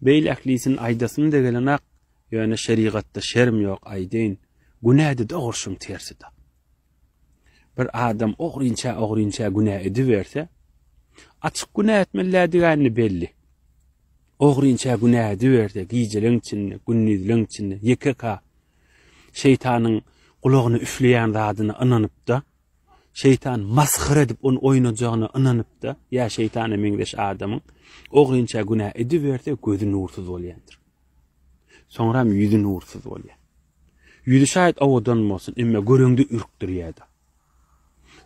Beýle ählisini aýdasym-da gelenak, ýöne şerigatda şerm ýok, aýdaýyn, günä-de dogry şuň tersi-de. Bir adam ogrynça-ogrynça günä ediberse, açyk günä etmelidigini belli. Ogrynça günä ediberse, gijeleň içinde, gündizleň içinde, ýeke-ka şeýtanyň gulagyna üfleýän zadyna ynanyp-da, Şeýtan masgara edip ony oýnajagyna ynanypda, ýa şeýtana meňzeş adamyň ogrynça günä ediberse gözi nursyz bolýandyr. Soňram ýüzi nursyz bolýar. Ýüzi şaýat owadan bolsun, emma göreňde ürkdürýär-de.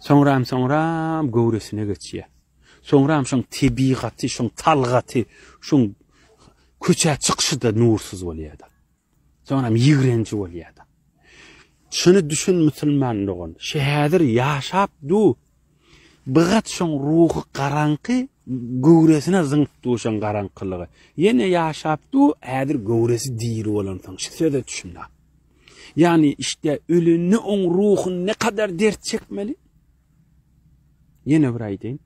Soňram soňram göwresine geçýär. Soňram şoň tebigaty, şoň talgaty, şoň köçä çykyşy-da nursyz bolýar-da. Soňram ýigrenji bolýar-da. Şuny düşün musulman dogan. Şu häzir ýaşap du. Bygat şoň ruhy garaňky göwresine zyňyp du şoň garaňkylygy. Ýene ýaşap du, häzir göwresi diri bolansoň. Şu söze düşün-da. Ýagny işte ölende oň ruhy ne kadar dert çekmeli? Ýene bir aýdaýyn.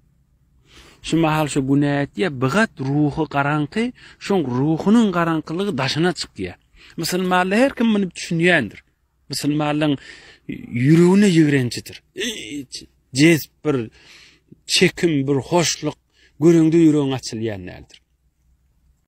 Şu mahal şu günä etýär, bigat ruhy garaňky, şoň ruhunyň garaňkylygy daşyna çykýar. Musulmanlar her kim muny düşünýändir. Musulmanlaryň ýüregine ýigrenjidir. Jezp bir çekim, bir hoşluk göreňde ýüregiň açylýan däldir.